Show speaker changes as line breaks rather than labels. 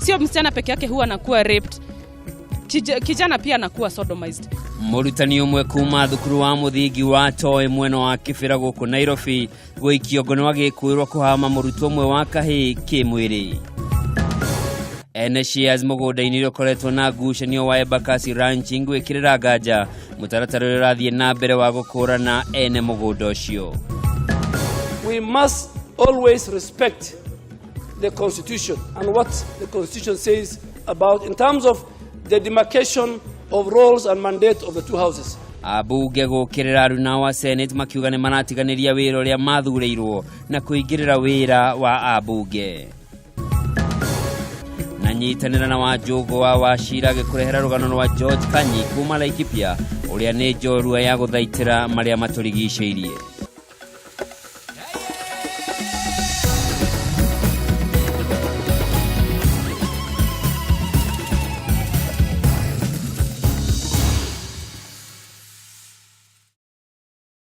Sio msichana peke yake huwa anakuwa raped. Kijana pia anakuwa sodomized.
Mũrutani ũmwe kuma thukuru wa mũthingi wa Toi mwena wa Kĩbĩra gũkũ Nairobi gũikio ngono agĩkwĩrwo kũhama mũrutwo ũmwe wa kahĩĩ kĩmwĩrĩ. Ene shares mũgũnda-inĩ ũrĩa ũkoretwo na ngucanio wa Embakasi Ranching gwĩkĩrĩra nganja mũtaratara ũrĩa ũrathiĩ na mbere wa gũkũrana ene mũgũnda ũcio.
We must always respect the Constitution and what the Constitution says about in terms of the demarcation of roles and mandate of the two houses.
Ambunge gũkĩrĩra aruna wa Senate makiuga nĩ maratiganĩria wĩra ũrĩa mathurĩirwo na kũingĩrĩra wĩra wa ambunge. Na nyitanĩra na Wanjũgũ wa Wachira agĩkũrehera rũgano rwa George Kanyi kuma Laikipia, ũrĩa nĩ njorua ya gũthaitĩra marĩa matũrigicĩirie.